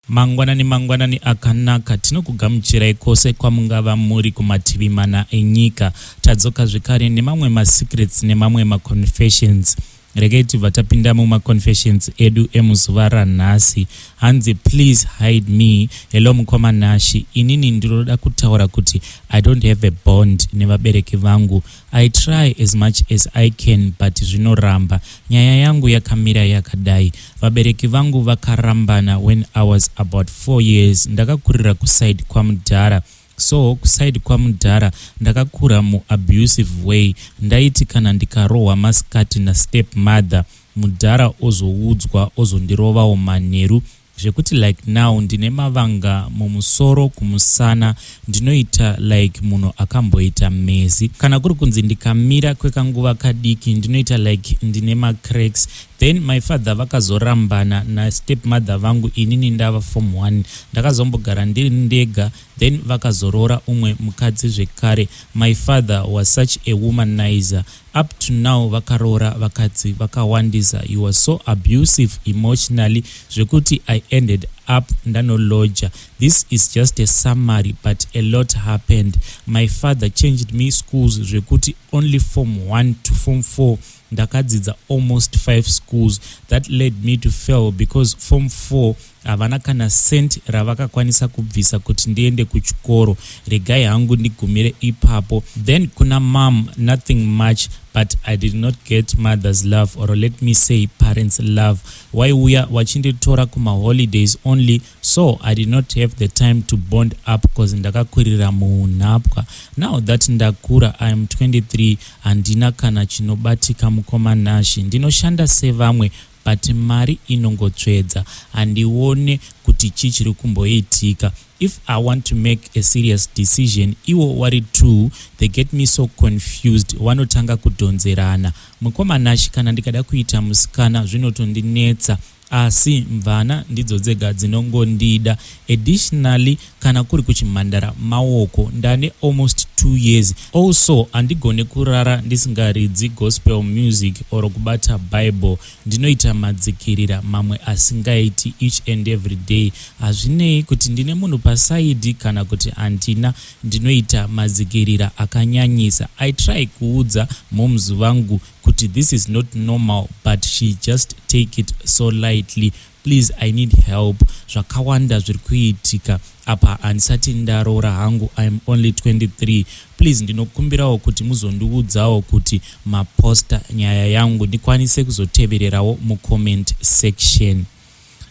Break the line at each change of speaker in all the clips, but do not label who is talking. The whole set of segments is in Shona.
Mangwanani mangwanani akanaka tinokugamuchirai kwose kwamungava muri kumativi mana enyika. Tadzoka zvekare nemamwe masecrets nemamwe maconfessions. Regai tibva tapinda mumaconfessions edu emuzuva ranhasi. Hanzi please hide me. Hello mukoma Nashi, inini ndinoda kutaura kuti I don't have a bond nevabereki vangu. I try as much as I can but zvinoramba. Nyaya yangu yakamira yakadai. Vabereki vangu vakarambana when I was about 4 years. Ndakakurira kuside kwamudhara. So kuside kwamudhara ndakakura muabusive way. Ndaiti kana ndikarohwa masikati nastep mother, mudhara ozoudzwa ozondirovawo manheru zvekuti like now ndine mavanga mumusoro kumusana ndinoita like munhu akamboita mhezi kana kuri kunzi ndikamira kwekanguva kadiki ndinoita like ndine macracks. Then my father vakazorambana nastep mother vangu inini ndava form 1. Ndakazombogara ndiri ndega, then vakazoroora umwe mukadzi zvekare. My father was such a womanizer. Up to now vakaroora vakadzi vakawandisa. He was so abusive emotionally zvekuti I ended up ndanoloja. This is just a summary, but a lot happened. My father changed me schools zvekuti only form 1 to form 4 ndakadzidza almost 5 schools. That led me to fail because form 4 havana kana cent ravakakwanisa kubvisa kuti ndiende kuchikoro. Regai hangu ndigumire ipapo. Then kuna mom, nothing much, but I did not get mother's love, or let me say parents' love. Waiuya wachinditora kumaholidays only, so I did not have the time to bond up cause ndakakurira muunhapwa. Now that ndakura, I am 23, handina kana chinobatika mukoma Nashi. Ndinoshanda sevamwe but mari inongotsvedza. Handione kuti chii chiri kumboitika. If I want to make a serious decision, iwo wari two, they get me so confused, vanotanga kudhonzerana. Mukoma Nashi, kana ndikada kuita musikana zvinotondinetsa, asi mvana ndidzo dzega dzinongondida. Additionally, kana kuri kuchimhandara maoko, ndane almost 2 years. Also handigone kurara ndisingaridzi gospel music or kubata Bible. Ndinoita madzikirira mamwe asingaiti each and every day. Hazvinei kuti ndine munhu pasaidi kana kuti handina, ndinoita madzikirira akanyanyisa. I try kuudza moms vangu kuti this is not normal, but she just take it so lightly. Please, I need help. Zvakawanda zviri kuitika apa. Handisati ndaroora hangu, I am only 23. Please, ndinokumbirawo kuti muzondiudzawo kuti maposta nyaya yangu ndikwanise kuzotevererawo mucomment section.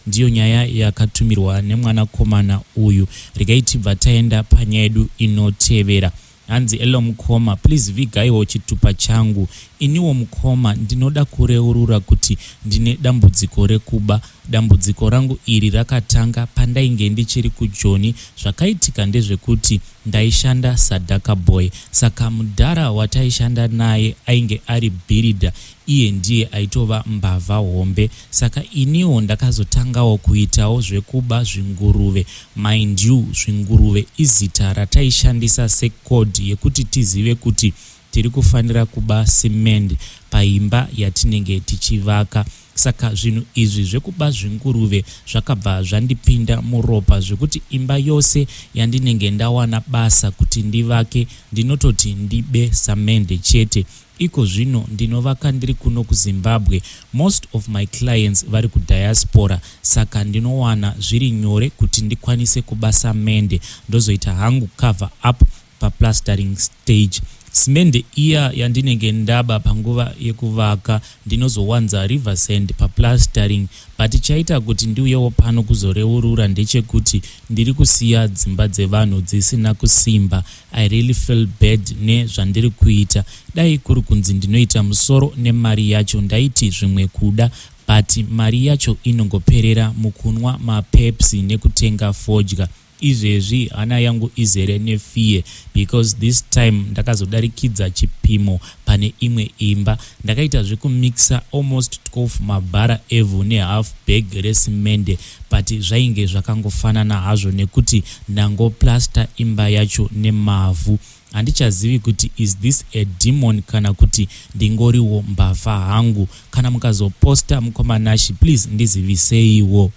Ndiyo nyaya yakatumirwa nemwanakomana uyu. Regai tibva taenda panyaya yedu inotevera. Hanzi, "Hello mukoma, please vigaiwo chitupa changu. Iniwo mukoma ndinoda kureurura kuti ndine dambudziko rekuba. Dambudziko rangu iri rakatanga pandainge ndichiri kujoni. Zvakaitika ndezvekuti ndaishanda sadhaka boy, saka mudhara wataishanda naye ainge ari bhiridha, iye ndiye aitova mbavha hombe. Saka iniwo ndakazotangawo kuitawo zvekuba zvinguruve. Mind you, zvinguruve izita rataishandisa secode yekuti tizive kuti tiri kufanira kuba simendi paimba yatinenge tichivaka. Saka zvinhu izvi zvekuba zvinguruve zvakabva zvandipinda muropa zvekuti imba yose yandinenge ndawana basa kuti ndivake, ndinototi ndibe samende chete. Iko zvino ndinovaka ndiri kuno kuZimbabwe. Most of my clients vari kudiaspora, saka ndinowana zviri nyore kuti ndikwanise kuba samende, ndozoita hangu cover up paplastering stage. Simende iya yandinenge ndaba panguva yekuvaka, ndinozowanza river sand paplastering. But chaita kuti ndiuyewo pano kuzoreurura ndechekuti ndiri kusiya dzimba dzevanhu dzisina kusimba. I really feel bad nezvandiri kuita. Dai kuri kunzi ndinoita musoro nemari yacho, ndaiti zvimwe kuda, but mari yacho inongoperera mukunwa maPepsi nekutenga fodya. Izvezvi hana yangu izere nefear because this time ndakazodarikidza chipimo pane imwe imba. Ndakaita zvekumixa almost 12 mabhara evhu nehalf bag resimende, but zvainge zvakangofanana hazvo nekuti ndangoplasta imba yacho nemavhu. Handichazivi kuti is this a demon kana kuti ndingoriwo mbavha hangu. Kana mukazoposta mukoma Nashi, please ndiziviseiwo."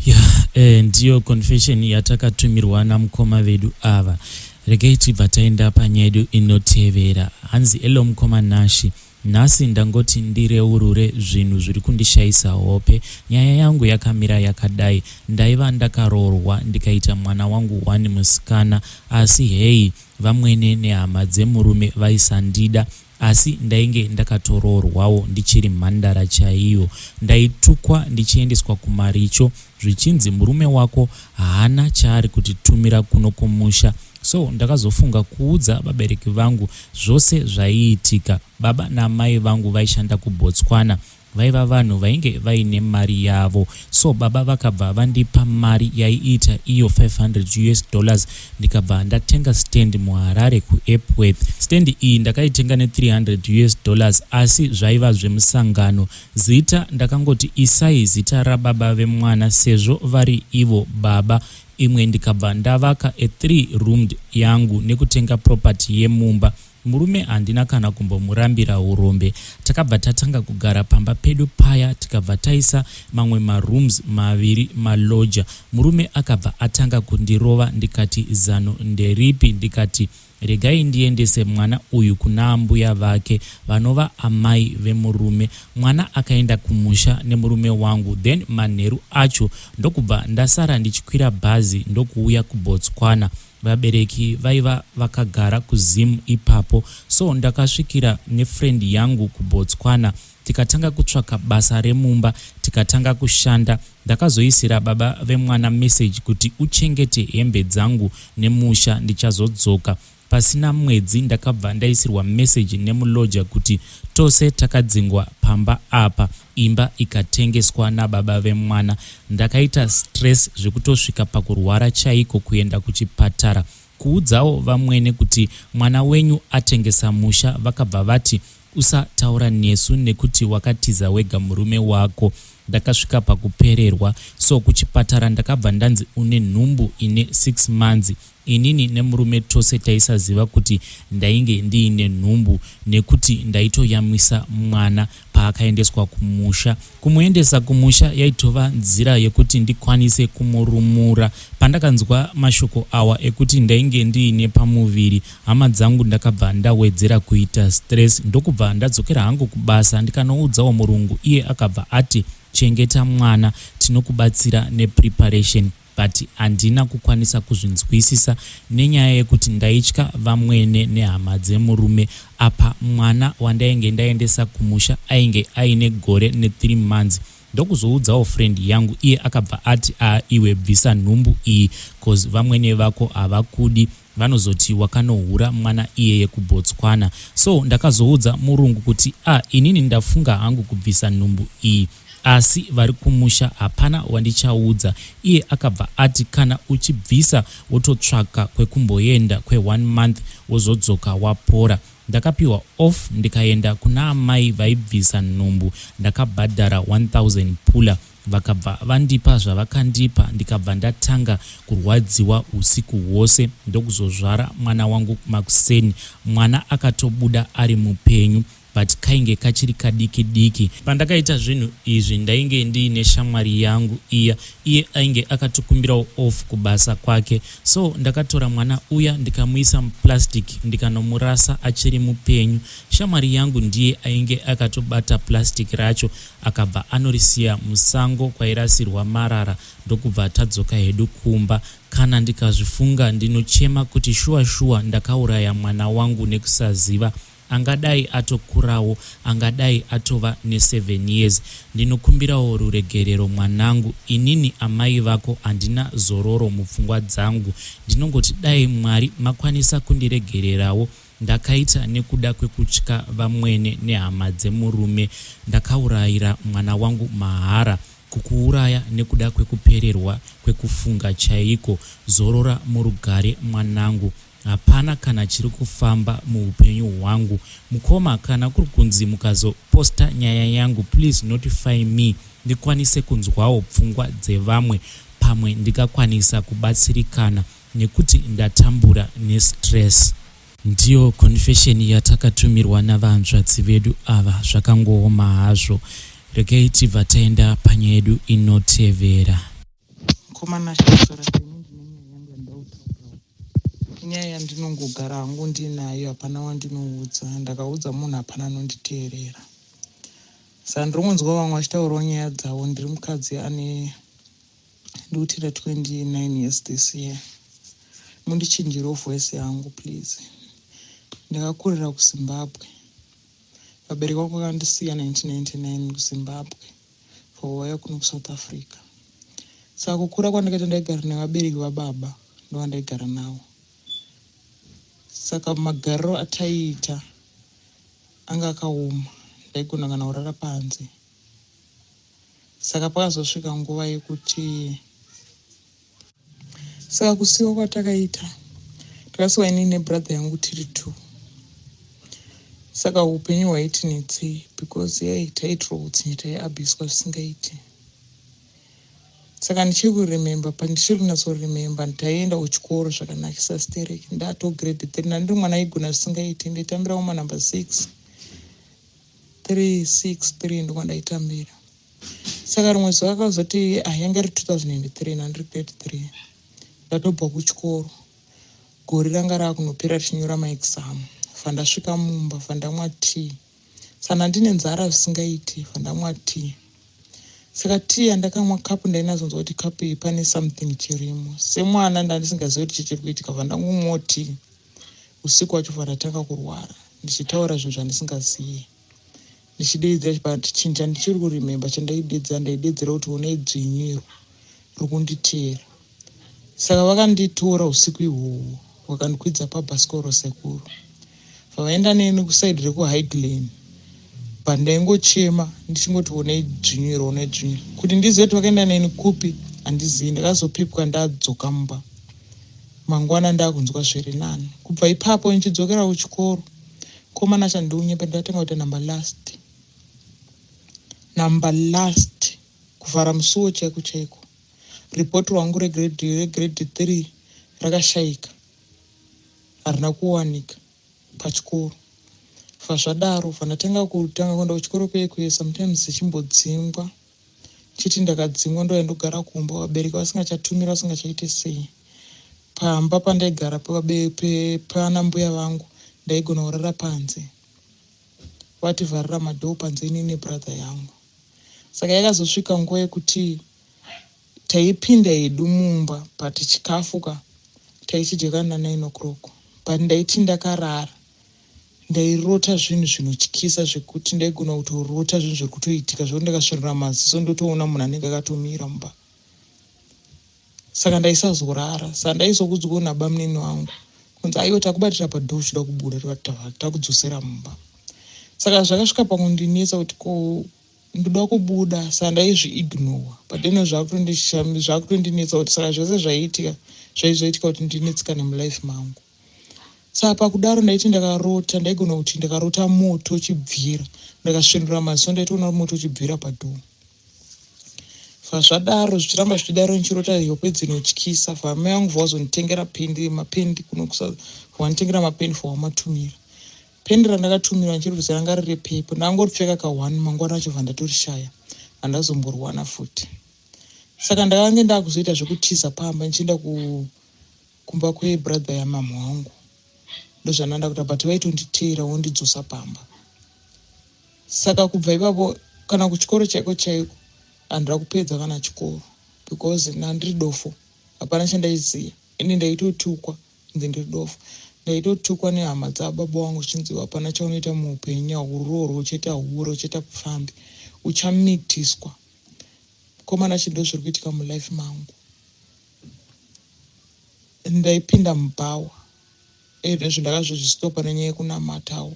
Ya, ndiyo confession yatakatumirwa namukoma vedu ava. Regai tibva taenda panyaya yedu inotevera. Hanzi, "Hello mukoma Nashi, nhasi ndangoti ndireurure zvinhu zviri kundishayisa hope. Nyaya yangu yakamira yakadai. Ndaiva ndakaroorwa, ndikaita mwana wangu one musikana, asi hei, vamwene nehama dzemurume vaisandida, asi ndainge ndakatoroorwawo ndichiri mhandara chaiyo. Ndaitukwa ndichiendeswa kumaricho, zvichinzi murume wako haana chaari kutitumira kuno kumusha. So ndakazofunga kuudza vabereki vangu zvose zvaiitika. Baba naamai vangu vaishanda kuBotswana, vaiva vanhu vainge vaine mari yavo. So baba vakabva vandipa mari yaiita iyo 500 US dollars, ndikabva ndatenga stand muHarare kuEpworth. Stand iyi ndakaitenga ne300 US dollars, asi zvaiva zvemusangano. Zita ndakangoti isai zita rababa vemwana sezvo vari ivo baba. Imwe ndikabva ndavaka a3 roomed yangu nekutenga property yemumba. Murume handina kana kumbomurambira urombe. Takabva tatanga kugara pamba pedu paya, tikabva taisa mamwe marooms maviri maloja. Murume akabva atanga kundirova. Ndikati zano nderipi? Ndikati regai ndiendese mwana uyu kuna ambuya vake, vanova amai vemurume. Mwana akaenda kumusha nemurume wangu. Then manheru acho ndokubva ndasara ndichikwira bhazi ndokuuya kuBotswana. Vabereki vaiva vakagara kuZim ipapo, so ndakasvikira nefriend yangu kuBotswana, tikatanga kutsvaka basa remumba, tikatanga kushanda. Ndakazoisira baba vemwana message kuti uchengete hembe dzangu nemusha, ndichazodzoka. Pasina mwedzi ndakabva ndaisirwa message nemuloja kuti tose takadzingwa pamba apa, imba ikatengeswa nababa vemwana. Ndakaita stress zvekutosvika pakurwara chaiko, kuenda kuchipatara, kuudzawo vamwene kuti mwana wenyu atengesa musha. Vakabva vati usataura nesu nekuti wakatiza wega murume wako. Ndakasvika pakupererwa. So kuchipatara ndakabva ndanzi une nhumbu ine 6 months. Inini nemurume tose taisaziva kuti ndainge ndiine nhumbu, nekuti ndaitoyamwisa mwana paakaendeswa kumusha. Kumuendesa kumusha yaitova nzira yekuti ndikwanise kumurumura. Pandakanzwa mashoko awa ekuti ndainge ndiine pamuviri, hama dzangu, ndakabva ndawedzera kuita stress, ndokubva ndadzokera hangu kubasa, ndikanoudzawo murungu. Iye akabva ati chengeta mwana, tinokubatsira nepreparation, but handina kukwanisa kuzvinzwisisa nenyaya yekuti ndaitya vamwene nehama dzemurume. Apa mwana wandainge ndaendesa kumusha ainge aine gore ne3 months. Ndokuzoudzawo friend yangu, iye akabva ati, "A, iwe, bvisa nhumbu iyi, cause vamwene vako havakudi, vanozoti wakanohura mwana iyeye kuBotswana." So ndakazoudza murungu kuti, "A, inini ndafunga hangu kubvisa nhumbu iyi, asi vari kumusha hapana wandichaudza." Iye akabva ati kana uchibvisa wototsvaka kwekumboenda kwe1 month, wozodzoka wapora. Ndakapiwa off, ndikaenda kuna amai vaibvisa nhumbu. Ndakabhadhara 1000 pula, vakabva vandipa zvavakandipa. Ndikabva ndatanga kurwadziwa usiku hwose, ndokuzozvara mwana wangu makuseni. Mwana akatobuda ari mupenyu, but kainge kachiri kadiki diki. Pandakaita zvinhu izvi, ndainge ndiine shamwari yangu iya. Iye ainge akatokumbirawo off kubasa kwake, so ndakatora mwana uya, ndikamuisa muplastic, ndikanomurasa achiri mupenyu. Shamwari yangu ndiye ainge akatobata plastic racho, akabva anorisiya musango kwairasirwa marara, ndokubva tadzoka hedu kumba. Kana ndikazvifunga ndinochema kuti shuwa shuwa ndakauraya mwana wangu nekusaziva. Angadai atokurawo, angadai atova ne7 years. Ndinokumbirawo ruregerero mwanangu. Inini amai vako handina zororo mupfungwa dzangu. Ndinongoti dai Mwari makwanisa kundiregererawo. Ndakaita nekuda kwekutya vamwene nehama dzemurume. Ndakaurayira mwana wangu mahara, kukuuraya nekuda kwekupererwa kwekufunga chaiko. Zorora murugare mwanangu. Hapana kana chiri kufamba muupenyu hwangu. Mukoma, kana kuri kunzi mukazoposta nyaya yangu, please notify me, ndikwanise kunzwawo pfungwa dzevamwe, pamwe ndikakwanisa kubatsirikana, nekuti ndatambura nestress. Ndiyo confession yatakatumirwa navanzvadzi vedu ava. Zvakangooma hazvo. Regai tibva taenda panyaya yedu inotevera.
Mukoma Nashe kuswera sei ndine nyaya yangu yandinoda kutaurawo. Inyaya yandinongogara hangu ndinayo hapana wandinoudza. Ndakaudza munhu hapana anonditeerera. Saka ndiri kunzwa vamwe vachitaurawo nyaya dzavo. Ndiri mukadzi ane ndikutira 29 years this year. Mundichinjirewo voice yangu please. Ndakakurira kuZimbabwe. Vabereki vangu vakandisiya 1999 kuZimbabwe for vauya kuno kuSouth Africa. Saka kukura kwandakaita ndaigara nevabereki vababa ndovandaigara navo. Saka magariro ataiita anga akaoma ndaigona kana kurara panze. Saka pakazosvika nguva yekuti saka kusiwa kwatakaita takasiwa inini nebrother yangu tiri two. Saka upenyu hwaitinetsei because yai taiitirwa utsinye taiabhuswa zvisingaiti. Saka ndichiri kuremember pandichiri kunyatsoremember taienda kuchikoro zvakanakisa stereki ndato grade 3 ndandiri mwana aigona zvisingaiti ndaitambira kumanumber 6 3 6 3 ndokwandaitambira. Saka rimwe zuva akazoti ah, yanga iri 2003 nandiri grade 3 ndatobva kuchikoro gore ranga raakunopera tichinyora maexam vandasvika mumba vandamwa tea saka ndine nzara zvisingaiti vandamwa tea saka tea yandakamwa kapu ndainazonzwa kuti kapu iyi pane something chirimo semwana ndandisingazivi kuti chichiri kuitika vandangomwawo tea usiku wacho vandatanga kurwara ndichitaura zvinhu zvandisingazivi ndichidedzera but chinhu chandichiri kuremember chandaidedzera ndaidedzera kuti onai dzvinyiro rikunditeera saka vakanditora usiku ihwohwo vakandikwidza pabhasikoro sekuru vavaenda neni kuside rekuHighglen but ndaingochema ndichingoti onai dzvinyiro onai dzvinyiro kuti ndizive kuti vakaenda neni kupi handizivi ndakazopepwa ndadzoka mumba mangwana ndakunzwa zviri nani kubva ipapo ndichidzokera kuchikoro komana chandiunyepa ndakatanga kuita number last number last kuvhara musuwo chaiko chaiko ripoti rwangu regrade regrade 3 rakashayika harina kuwanika pachikoro bva zvadaro bva ndatanga kutanga kuenda kuchikoro kuye sometimes zichimbodzingwa chiti ndakadzingwa ndoya ndogara kumba vabereki vasingachatumira vasingachaite sei pamba pandaigara pana mbuya vangu ndaigona kurara panze vativharira madoor panze inini nebrother yangu saka yakazosvika nguva yekuti taipinda hedu mumba but chikafu ka taichidya kana 9 o'clock but ndaiti ndakarara ndairota zvinhu zvinotyisa zvekuti ndaigona kutorota zvinhu zviri kutoitika zvekuti ndakasvinura maziso ndotoona munhu anenge akatomira mumba saka ndaisazorara saka ndaizokudzwawo nabamunini wangu kunzi aiwa takubatira padoor uchida kubuda takudzosera mumba saka zvakasvika pakundinetsa kuti ko ndoda kubuda saka ndaizviignore but ino zvakutondinetsa kuti saka zvese zvaiitika zvaizoitika kuti ndinetsikane mulife mangu saka pakudaro ndaiti ndakarota ndaigona kuti ndakarota moto uchibvira ndakasvinura maziso ndaitoona moto uchibvira padoor bva zvadaro zvichiramba zvichidaro ndichirota hope dzinotyisa bva mai vangu vazonditengera pendi mapendi kuno vanditengera mapendi for wamatumira pendi randakatumirwa ndichiri ranga riri pepo ndangoripfeka ka1 mangwana acho bva ndatorishaya handazomborwana futi saka ndakange ndakuzoita zvekutiza pamba ndichienda kumba kwebrother yamama wangu ndozvandanda kuita but vaitonditeera wondidzosa pamba saka kubva ipapo kana kuchikoro chaiko chaiko handira kupedza kana chikoro because nandiri dofo hapana chandaiziva ende ndaitotukwa nzi ndiri dofo ndaitotukwa nehama dzababa vangu zvichinzi hapana chaunoita muupenyu hauroorwi uchaita hure uchaita pfambi uchamitiswa komana chindo zviri kuitika mulife mangu ndaipinda mubhawa ezvo ndakazozvistopa nenyaya yekunamatawo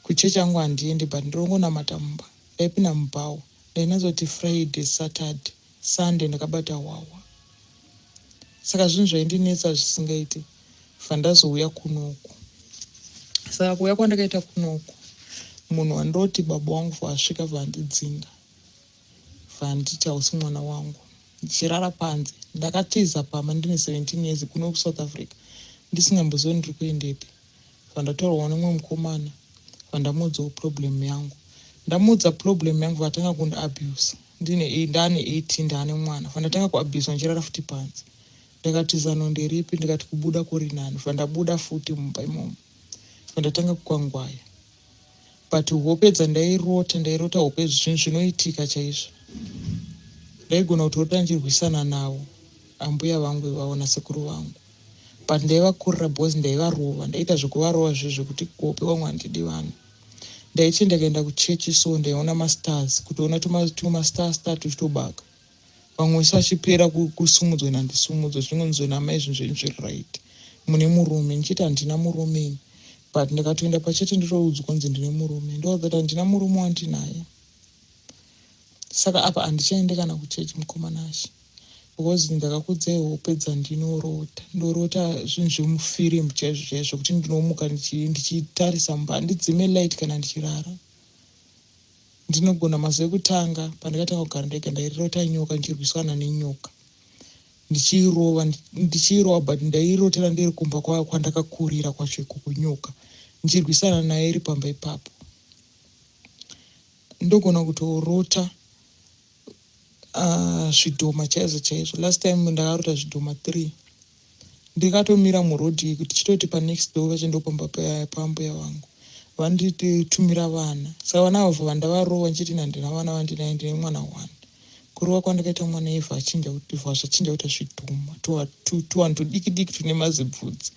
kuchechi yangu handiendi but ndirongonamata mumba ndaipinda mubhawa ndainyatsoti Friday Saturday Sunday ndakabata hwahwa saka zvinhu zvaindinetsa zvisingaiti bva ndazouya kunoku saka kuuya kwandakaita kunoku munhu wandoti baba wangu vasvika vandidzinga vanditi hausi mwana wangu ndichirara panze ndakatiza pamba ndine 17 years kuno kuSouth Africa ndisingambozivi ndiri kuendepi vandataurwa nemumwe mukomana vandamuudzawo problem yangu ndamuudza problem yangu vatanga kundiabuse. Ndine ndaane 18, ndaane mwana. Fandatanga kuabhuswa ndichirara futi panze. Ndakati zano nderipi? Ndikati kubuda kuri nani. Fandabuda futi mumba imomo, fandatanga kukwangwaya. But hope dzandairota, ndairota hope zvinhu zvinoitika chaizvo. Ndaigona kutorota ndichirwisana navo ambuya vangu ivavo nasekuru vangu, but ndaivakurira because ndaivarova. Ndaiita zvekuvarova zve zvekuti kuhope kwangu handidi vanhu. Ndaiti ndakaenda kuchechi so ndaiona mastars, kutoona tumastar star tuchitobaka. Vamwe vese vachipera kusumudzwa, nandisumudzwa zvichingonzi namai, zvinhu zvenyu zviri right, mune murume. Ndichiti handina murume ini, but ndakatoenda pachechi ndotoudzwa kunzi ndine murume. Ndoudza kuti handina murume wandinaye. Saka apa handichaende kana kuchechi, mukomanashe, because ndakakudzai hope dzandinorota. Ndorota zvinhu zvemufirimu chaizvo chaizvo, kuti ndinomuka ndichitarisa mumba. Handidzime light kana ndichirara. Ndinogona mazuva ekutanga pandakatanga kugara ndega, ndairota nyoka, ndichirwisana nenyoka, ndichiirova, ndichiirova, but ndairotera ndiri kumba kwandakakurira kwacho ikoko, nyoka ndichirwisana nayo iri pamba ipapo. Ndogona kutorota zvidhoma chaizvo chaizvo. Last time ndakarota zvidhoma 3 ndikatomira murodhi, kuti chitoti panext door vachendopamba pambuya vangu, vanditumira vana. Saka vana vabva vandavarova, ndichiti handina vana vandinaye, ndine mwana one. Kurova kwandakaita mwana ivha achinja, ivha zvachinja kuita zvidhoma, tuvanhu tudiki diki tune mazibvudzi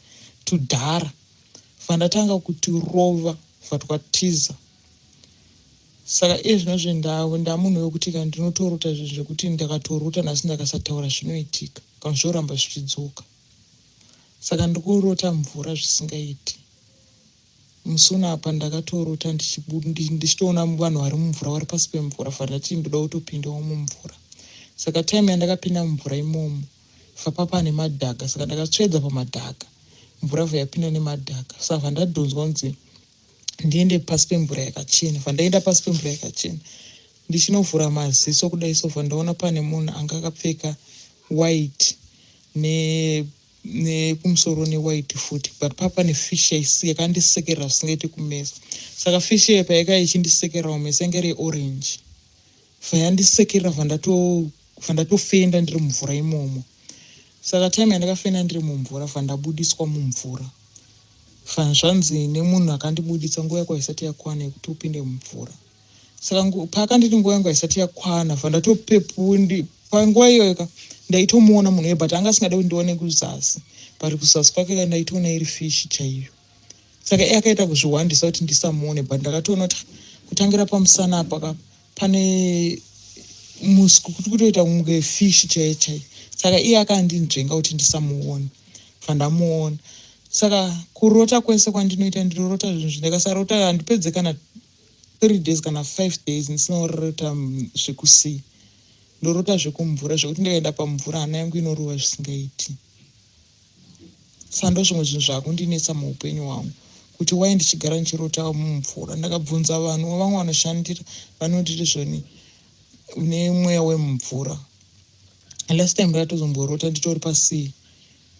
tudhara. Vandatanga kutirova, bva twatiza. Saka iye zvinozvi ndamunhu wekuti kana ndinotorota zvinhu zvekuti ndakatorota nhasi, ndakasataura zvinoitika kana zvoramba zvichidzoka. Saka ndikurota mvura zvisingaiti. Musi unapa ndakatorota ndichitoona vanhu vari mumvura, vari pasi pemvura. Fa ndati ndoda kutopindawo mumvura. Saka time yandakapinda mumvura imomo, fa pane madhaka. Saka ndakatsvedza pamadhaka, mvura bva yapinda nemadhaka. Saka vandadhonzwa kunzi ndiende pasi pemvura yakachena. Vandaenda pasi pemvura yakachena, ndichinovhura maziso kudai so, vandaona pane munhu anga akapfeka white nekumusoro newhite futi, but pane fish yakandisekerera zvisingaiti kumeso. Saka fish iyo paika ichindisekerera kumeso, yange iri orange. Vayandisekerera, vandatofenda ndiri mumvura imomo. Saka time yandakafenda ndiri mumvura, vandabudiswa mumvura. Zvanzi nemunhu akandibuditsa, nguva yako haisati yakwana yekuti upinde mumvura. Saka paakanditi nguva yangu haisati yakwana, vandatopepu. Panguva iyoyo ka ndaitomuona munhu iye, but anga asingade kuti ndione kuzasi, but kuzasi kwake ka ndaitoona iri fishi chaiyo. Saka iye akaita kuzviwandisa kuti ndisamuone, but ndakatoona kuti kutangira pamusana apa ka pane musku kuti kutoita kunge fishi chaiyo chaiyo. Saka iye akandinzvenga kuti ndisamuone, bva ndamuona. Saka kurota kwese kwandinoita, ndinorota zvinhu zvindakasarota. Handipedze kana 3 days kana 5 days ndisina kurota zvekusea. Ndorota zvekumvura, zvekuti ndikaenda pamvura hana yangu inorova zvisingaiti. Saka ndo zvimwe zvinhu zvakundinetsa muupenyu hwangu, kuti wai ndichigara ndichirota mumvura. Ndakabvunza vanhu vamwe vanoshandira, vanonditi zvoni nemweya wemumvura. Last time ndakatozomborota nditori pasea,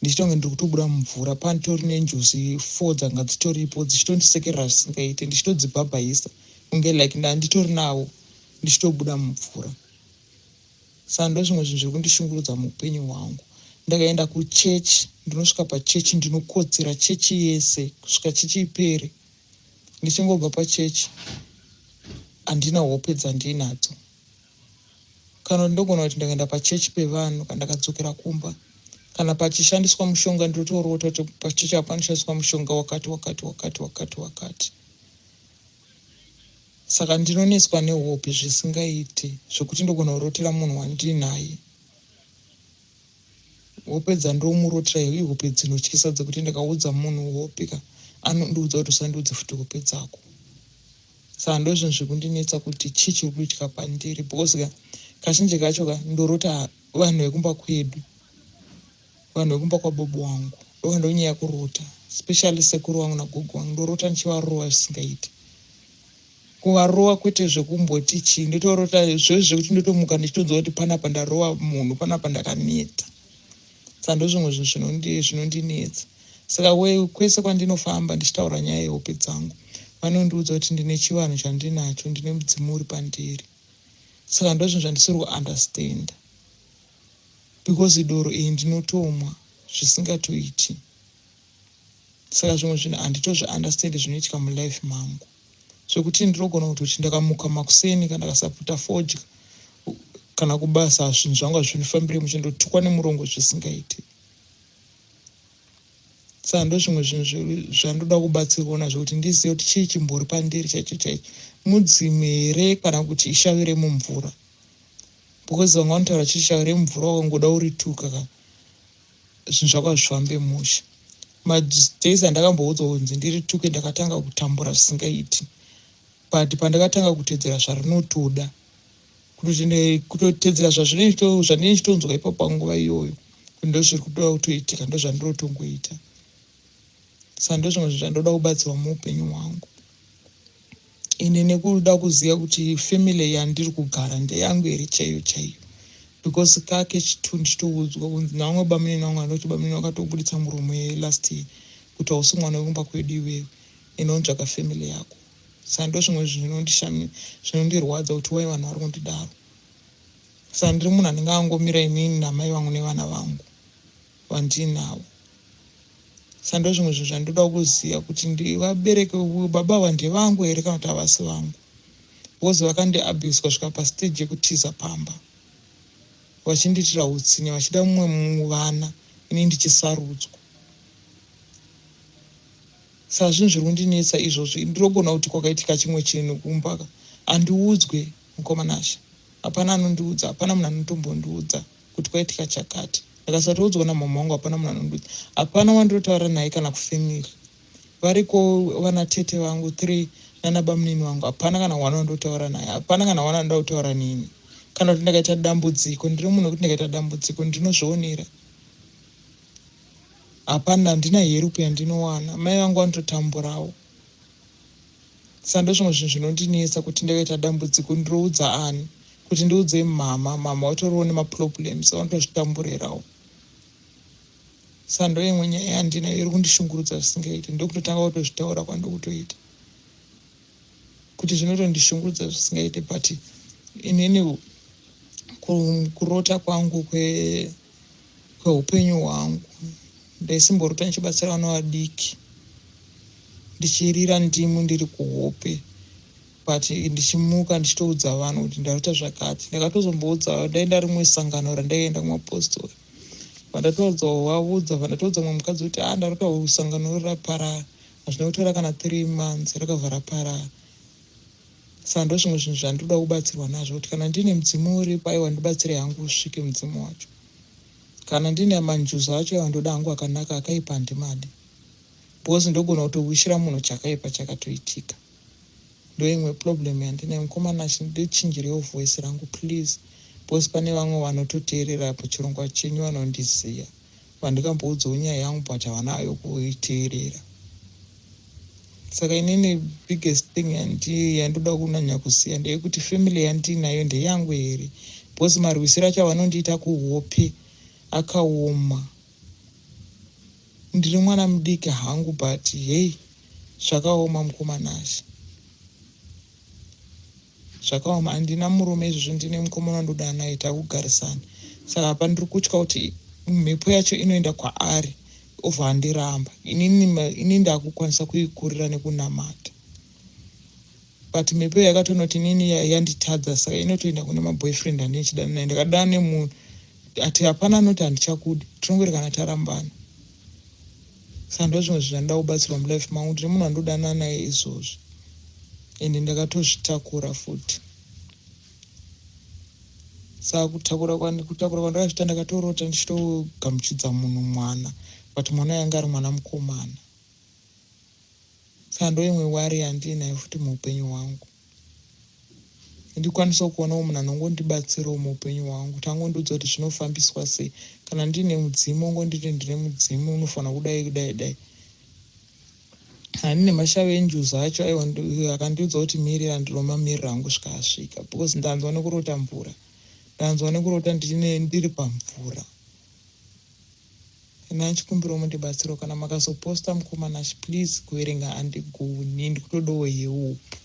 ndichitonge ndiri kutobuda mumvura, panditori nenjuzi four dzanga dzitoripo, dzichitondisekerera zvisingaiti, ndichitodzibhabhaisa kunge like ndanditori navo, ndichitobuda mumvura. Saka ndo zvimwe zvinhu zviri kundishungurudza muupenyu hwangu. Ndakaenda kuchechi, ndinosvika pachechi ndinokotsera chechi yese kusvika chechi ipere. Ndichingobva pachechi handina hope dzandinadzo. Kana ndogona kuti ndakaenda pachechi pevanhu, kana ndakadzokera kumba, kana pachishandiswa mushonga, ndinotorota kuti pachechi apa panoshandiswa mushonga wakati wakati wakati wakati wakati. Saka ndinonetswa nehope zvisingaiti, zvekuti ndogona kurotera munhu wandinaye. Hope dzandomurotera ihope dzinotyisa, dzekuti ndikaudza munhu hope ka, anondiudza kuti usandiudze futi hope dzako. Saka ndo zvinhu zvekundinetsa kuti chii chiri kuitika pandiri, because ka kazhinji kacho ka ndorota vanhu vekumba kwedu, vanhu vekumba kwabobo wangu. Ndova ndonyanya kurota, especially sekuru wangu nagogo wangu. Ndorota ndichivarova zvisingaiti, kuvarova kwete zvekumboti chii. Ndotorota zvezvo zvekuti ndotomuka ndichitonzwa kuti panapa ndarova munhu, panapa ndakaneta. Saka ndo zvimwe zvinhu zvinondinetsa. Saka kwese kwandinofamba ndichitaura nyaya yehope dzangu, vanondiudza kuti ndine chivanhu chandinacho, ndine mudzimu uri pandiri. Saka ndozvinhu zvandisiri kuunderstanda because doro iyi ndinotomwa zvisingatoiti. Saka zvimwe zvinhu handitozviunderstand zvinoitika mulife mangu, zvekuti ndinogona kutoti ndakamuka makuseni kana ndakasaputa fodya kana kubasa, zvinhu zvangu hazvinifambire mushe, ndotukwa nemurongo zvisingaiti. Saka ndo zvimwe zvinhu zvandoda kubatsirwa nazvo kuti ndizive kuti chii chimbori pandiri chaicho chaicho, mudzimu here kana kuti ishavi remumvura, because vamwe vanotaura chii shavi remumvura, wakangoda urituka ka, zvinhu zvako hazvifambe mushe. Madays andakamboudzwa kunzi ndirituke, ndakatanga kutambura zvisingaiti, but pandakatanga kutedzera zvarinotoda, kutotedzera zvandinenge chitonzwa ipapo panguva iyoyo kuti ndo zviri kutoda kutoitika, ndo zvandinotongoita. Saka ndo zvimwe zvinhu zvandoda kubatsirwa muupenyu hwangu ine, nekuda kuziva kuti family yandiri kugara ndeyangu here chaiyo chaiyo, because kake chitu ndichitoudzwa kunzi navamwe bamunini vangu, andoti bamunini vakatobuditsa muromo yelast year kuti hausi mwana wekumba kwedu iwewe, inonzvaka family yako. Saka ndo zvimwe zvinhu zvinondirwadza kuti wai vanhu vari kundidaro. Saka ndiri munhu anenge angomira inini namai vangu nevana vangu vandinavo. Saka ndo zvimwe zvinhu zvandoda kuziva kuti ndivabereki baba ava ndevangu here kana kuti havasi vangu, because vakandiabuse kusvika pastage yekutiza pamba, vachindiitira utsinye, vachida mumwe muvana, ini ndichisarudzwa. Saka zvinhu zviri kundinetsa izvozvo. Ndinogona kuti kwakaitika chimwe chinhu kumba, handiudzwe, mukomanasha, hapana anondiudza, hapana munhu anotombondiudza kuti kwaitika chakati. Ndakasatoudzwa namama wangu, hapana munhu anondiudza, hapana wandinotaura naye kana kufamily. Variko vana tete vangu three nana bamunini vangu, hapana kana one wandotaura naye, hapana kana one anoda kutaura neni. Kana kuti ndakaita dambudziko, ndiri munhu wekuti ndikaita dambudziko ndinozvionera, hapana, handina help yandinowana. Mai vangu vanototamburawo. Saka ndo zvimwe zvinhu zvinondinetsa kuti ndakaita dambudziko ndinoudza ani? Kuti ndiudze mama, mama vatoriwo nemaproblems, vanotozvitamburirawo. Saka ndo imwe nyaya yandinayo iri kundishungurudza zvisingaiti. Ndokutotanga kutozvitaura kwandokutoita kuti zvinotondishungurudza zvisingaiti, but inini kurota kwangu kweupenyu hwangu, ndaisimborota ndichibatsira vana vadiki, ndichirira ndimu ndiri kuhope, but ndichimuka ndichitoudza vanhu kuti ndarota zvakati. Ndakatozomboudza, ndaenda rimwe sangano randaienda kumapostori, vandatoudza vaudza, vandatoudza mumwe mukadzi kuti a ndarota sangano raparara. Hazvina kutora kana 3 months, rakabva raparara. Saka ndo zvimwe zvinhu zvandoda kubatsirwa nazvo, kuti kana ndine mudzimu uripo, aiwa, ndibatsire hangu usvike mudzimu wacho. Kana ndine manjuzu acho, aiwa, ndoda hangu akanaka, akaipa handimadi, because ndogona kutowishira munhu chakaipa chakatoitika. Ndo imwe problem yandinayo, mukomana. Ndichinjirewo voice rangu please, because pane vamwe vanototeerera pachirongwa chenyu vanondiziva, vandikamboudzawo nyaya yangu, but havanayo kuiteerera. Saka inini biggest thing yandoda kunyanya kuziva ndeyekuti family yandinayo ndeyangu here, because marwisiro acho avanondiita kuhope akaoma. Ndiri mwana mudiki hangu, but hei, zvakaoma, mukomanashe, zvakaoma. Handina murume izvozvo, ndine mukomana wandoda naye, takugarisana. Saka apa ndiri kutya kuti mhepo yacho inoenda kwaari, obva andiramba. Inini ndakukwanisa kuikurira nekunamata, but mhepo yakatonoti inini yanditadza, saka inotoenda kune maboyfriend andinechidana naye. Ndakadana nemunhu ati hapana anoti handichakudi, tinongori kana tarambana. Saka ndo zvimwe zvinhu zvandoda kubatsirwa mulife mangu. Ndine munhu andodana naye izvozvo, ende ndakatozvitakura futi. Saka kutakura kwandakazviita, ndakatorota ndichitogamuchidza munhu mwana, but mwana yanga ari mwana mukomana. Saka ndo imwe worry yandiinayo futi muupenyu hwangu. Ndikwanisa kuonawo munhu anongondibatsirawo muupenyu hwangu, kuti angondiudza kuti zvinofambiswa sei. Kana ndiine mudzimu, ongonditi ndine mudzimu, unofanira kudai kudai dai. Handine mashavi enjuzu acho, aiwa, akandiudza kuti mirira, ndinomamirira hangu svika asvika, because ndanzwa nekurota mvura, ndanzwa nekurota ndiri pamvura. Kana ndichikumbirawo mundibatsirawo kana makazoposta, mukomanashi, please. Kuverenga handigoni, ndikutodawo help.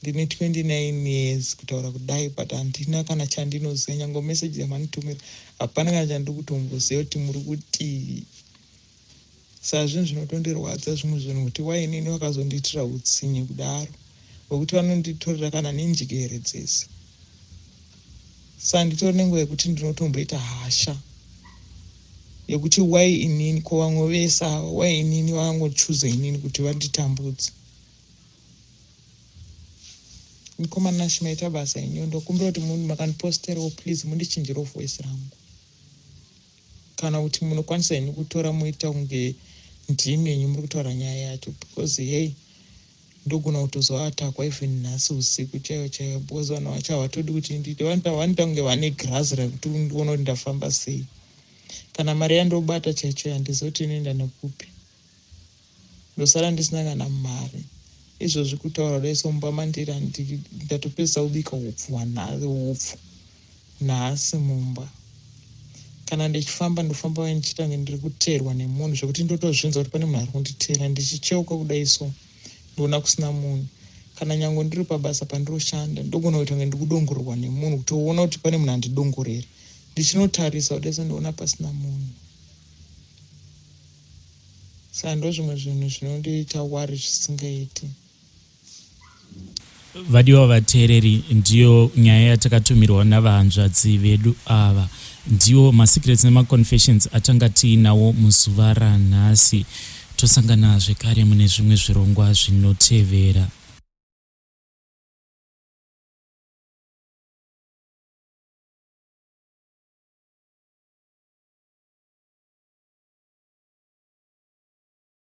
Ndine 29 years kutaura kudai, but handina kana chandinoziva. Nyange meseji yamanditumira, hapana kana chandiri kutomboziva kuti muri kutii. Saka zvinhu zvinotondirwadza zvimwe zvinhu, kuti wainini vakazondiitira utsinye kudaro, wekuti vanonditorera kana nenjere dzese. Saka nditori nenguva yekuti ndinotomboita hasha yekuti why inini, ko vamwe vese ava, why inini vangochuza inini kuti vanditambudze? Mukoma Nashi, maita basa inyo. Ndokumbira kuti munhu makandiposterawo, please mundichinjirewo voice rangu, kana kuti munokwanisa henyu kutora muita kunge ndimi henyu muri kutaura nyaya yacho, because hey, ndogona kutozoatakwa even nhasi usiku chaiyo chaiyo, because vanhu vacho havatodi kuti ndiite, vanoita kunge vane girazi rekuti ndiona kuti ndafamba sei. Kana mari yandobata chaicho, handizivi kuti inoenda nekupi. Ndosara ndisina kana mari. Izvozvi kutaura kudai, somba mandiri ndatopedzisa kubika upfu hwanhasi, upfu nhasi mumba. Kana ndichifamba, ndofamba ndichiita kunge ndiri kuteerwa nemunhu, zvekuti ndotozvinzwa kuti pane munhu ari kunditeera. Ndichicheuka kudai so, ndoona kusina munhu. Kana nyange ndiri pabasa pandiroshanda, ndogona kuita kunge ndikudongorerwa nemunhu, kutoona kuti pane munhu andidongorera. Ndichinotarisa kudai so, ndoona pasina munhu. Saka ndo zvimwe zvinhu zvinondiita worry zvisingaiti.
Vadiwa vateereri, ndiyo nyaya yatakatumirwa navahanzvadzi vedu ava. Ndiwo masecrets nemaconfessions atanga tiinawo muzuva ranhasi. Tosangana zvekare mune zvimwe zvirongwa zvinotevera.